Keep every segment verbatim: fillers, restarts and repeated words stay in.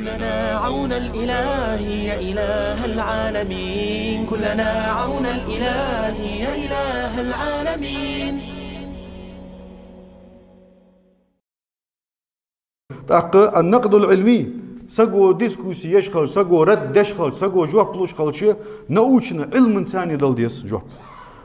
كلنا عون الإله يا إله العالمين، كلنا عون الإله يا إله العالمين. ТӀаккха النقد العلمي, саго дискуссеш хилча, саго рад деш хилча, саго жоп луш хилча, научно, Ӏилманца дала деза жоп.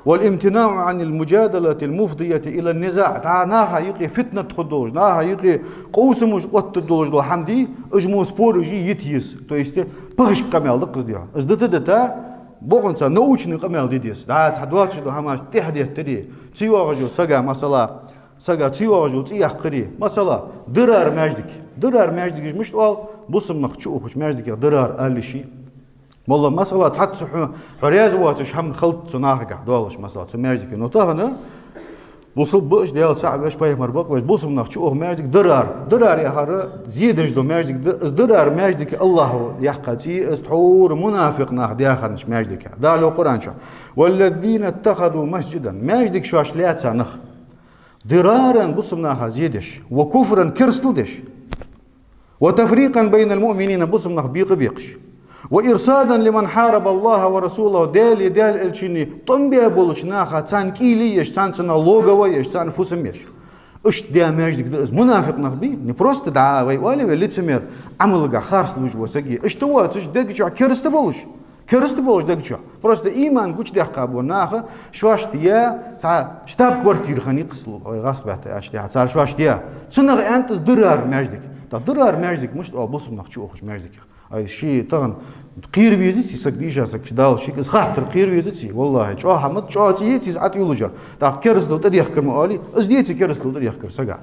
والامتناع عن المجادلة المفضية إلى النزاع. ДӀа наха юкъе фитнат хургдолаш, наха юкъе къовсамаш оттаргдолаш дола хӀама дий, уж мо спораш йита еза. То есть, пхьошка къамаьл да-кх из, дий хьона. Из дита-дита, бокъонца научни къамаьл де деза. ДӀа цхьа доацаш дола хӀамаш тӀехьадеттаре, ца йоагӀаш йола сага, масала, сага ца йоагӀаш йола цӀи яккхаре. Масала, дирар маьждиге. Дирар маьждиге мишта оал, бусалба нах чуухача маьждигах дирар ала йиш йий? Молла, масала, цхьацца хьо, хьо раьза воацаш хӀама хилда цу нахагахь долаш, масала, цу маьждиге. Но тахан бусалба ба уж, Даьла цаӀ веш, пайхамар бакъвеш, бусалба нах чуухача маьждиге дирар. Дирар яхар зе деш дола маьждиг да, из дирар маьждиг Аллахӏа яьккха цӀи, из тхьовра мунафикъ нах даьхарнаш маьждиг. Дала йоах Къуръан чу: والذين اتخذوا مسجدا, маьждиг шоашта лаьца нах. ضرارا, бусалба наха зе деш, وكفرا, керастал деш, وتفريقا بين المؤمنين, бусалба нах бекъа бекъаш, وإرصادا لمن حارب الله ورسوله, Даьлеи Даьла элчаннеи тӀом беш болча наха, царна кӀийле еш, царна цунах логово еш, царна фусам еш. Иштта даь маьждиг да из, мунафикъ нах бий, не просто дӀа вай оалий вай лицемер, Ӏамалгахь харц лувш вола саг. Иштта воацаш, дега чу кераста болаш. Кераста болаш дега чу. Просто иман гучадаьккха бола наха шоашта я цхьа штаб-квартира хиннай-кх из, вай гӀазкхий бетта аьлча, цар шоашта я. Цунах аьннад из дирар маьждиг. ТӀаккха дирар маьждиг мишта оал бусалба нах чуухача маьждигах? Ай, ше тахан кхера везаций саг, дийша саг, Дала шийга из хаттар кхера везаций? Валлахӏи, чӀоагӀа хӀама да, чӀоагӀа цӀи яций из ӀотӀаюллаш яр. ТӀаккха керастал тӀадехкар ма оалий, из деций керастал тӀадехкар сага?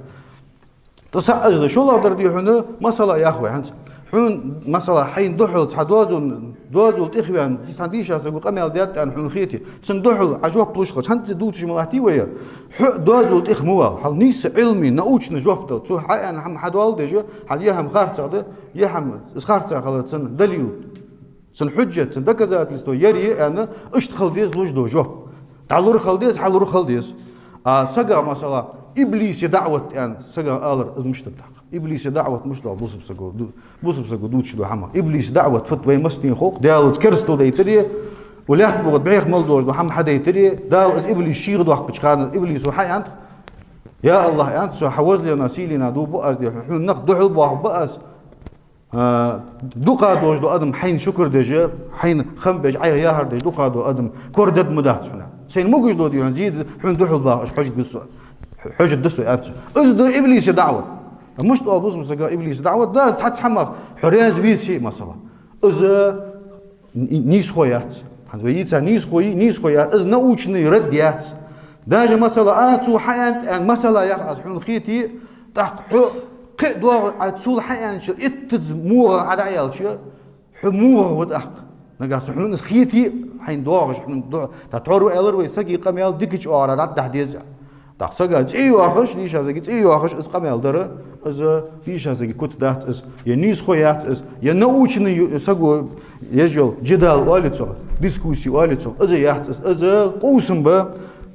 ТӀаккха са аз да, шоллагӀдар, дий хьона, масала яхавой хӀанз. Хьона, масала, хьайна духьал цхьа доазол, доазол тӀехваьнна, цхьа дийша саго къамаьл даьд аьнна хьона хете, цунна духьал Ӏа жоп луш хилча, хӀанз дувцаш ма латтий вай. Хьо доазол тӀех ма вала, хьал нийса Ӏилман, научно жоп дала. Цо хьааьнна хӀама хьадоаладеш, хьал ер хӀама харцахьа да, ер хӀама из харцахьа хилар цун далил, цун хьужжат, цун доказательство ер я аьнна, иштта хила деза луш дола жоп. ДӀалур хила деза, хьалур хила деза. А сага, масала, иблиса даӀват аьнна сага алар, из мишта да тӀаккха? Иблиса даӀват мишта оал бусалба саго ду-, бусалба саго дувцаш дола хӀама? Иблиса даӀват фуд вай массанена хов-кх, Даьлаца керастал дайтаре, укх лаьтта бухьа бӀеха мел долаш дола хӀама хьадайтаре, Дала из иблис шийх доаккхача хана, иблисо хьааьннад: «Я АллахӀ, — аьннад цо, — хьа возлена, сийлена дув буъ аз, дий хьона, хьона нах духьал боахаргба аз. А, дукха долаш дола адам хьайна шукр деш, хьайна хам беш, Ӏайха яхар деш, дукха дола адам корадаргда ма дац хьона. Сайна могаш дола, дий хьона, зе да хьона духьал баха, уж хьожаргда со, хьожаргда со», — аьннад цо. Из да иблиса даӀват. Мишта оал бусалба сага иблиса даӀват? Да, цхьацца хӀамах хьо раьза веце а, масала. Из нийсхо яц. ХӀанз вай йийца нийсхо я, нийсхо яц. Из научный рад яц. Даже, масала, а, цо хьааьннад аьнна, масала, яха аз хьона хете, тӀаккха хьо кхы а доагӀа, а, цул хьааьнначул иттаза вогӀа Ӏа дӀааьлча, хьо вогӀа ва тӀаккха. Нагахь санна хьона из хете, хьайна доагӀаш, хьона до-, тӀа тхьовра аьлар вай, сага къамаьл дикача оагӀорахьа дӀадахьа деза. ТӀаккха сага цӀи йоахаш, дийша сага цӀи йоахаш, из къамаьл дар, из дийша сага куц дац из, е нийсхо яц из, е научный ю-, саго еш йола джидал оалий цох, дискусси оалий цох, из яц из, из къовсам ба,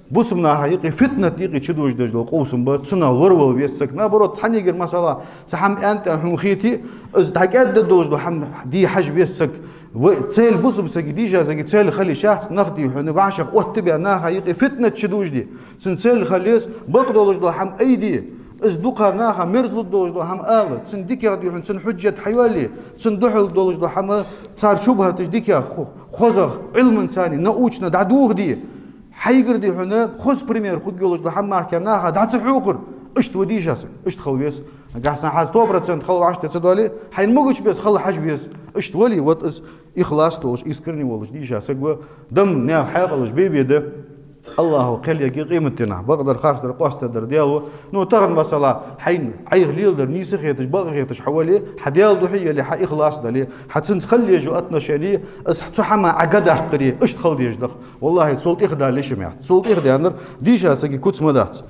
бусалба наха юкъе, фитнат юкъе чудожадеш дола къовсам ба, цунах лоравала веза саг. Наоборот, цхьаннегара, масала, цхьа хӀама аьннад аьнна хьона хете, из дӀакӀаьддаргдолаш дола хӀама де хьажа веза саг. Ва-, цель бусалба сага, дийша сага цель хила йиш яц, нах, дий хьона, вӀашагӀ оттабе, наха юкъе фитнат чудожаде. Цун цель хила еза бакъдолаш дола хӀама айде, из дукха наха мерза лургдолаш дола хӀама ала, цун дикагӀа, дий хьона, цун хьужжат хьайоалае, цунна духьал долаш дола хӀама, цар шубхьаташ дикагӀа, хо-, хозагӀа, Ӏилманца, научно дӀадохаде. Хьайгара, дий хьона, хоза пример хургйолаш дола хӀама мара кхы наха дӀа ца хьокхар. Иштта ва дийша саг, иштта хила веза. Нагахь санна хьа сто процент хала вӀаштӀехьа ца доале, хьайна могача беса хала хьажа веза. Иштта вале, вот из ихлас долаш, искренне волаш дийша саг ва, дам наьха хьаькъалаш бе-бе да. АллахӀо кхел ергья къематдийнахьа. Бакъдар, харцдар къоастадер Даьла ва. Ну, тахан, масала, хьайна, Ӏайха леладер нийса хеташ, бакъ хеташ хьо вале, хьа Даьла духьа яле, хьа ихлас дале, хьа цунца хила езаш йола отношени, из цу хӀаман Ӏа гӀо даккхаре, иштта хила дезаш да-кх. ВаллахӀи, цул тӀех дала лишам яц. Цул тӀех даьннар дийша сага куц ма дац.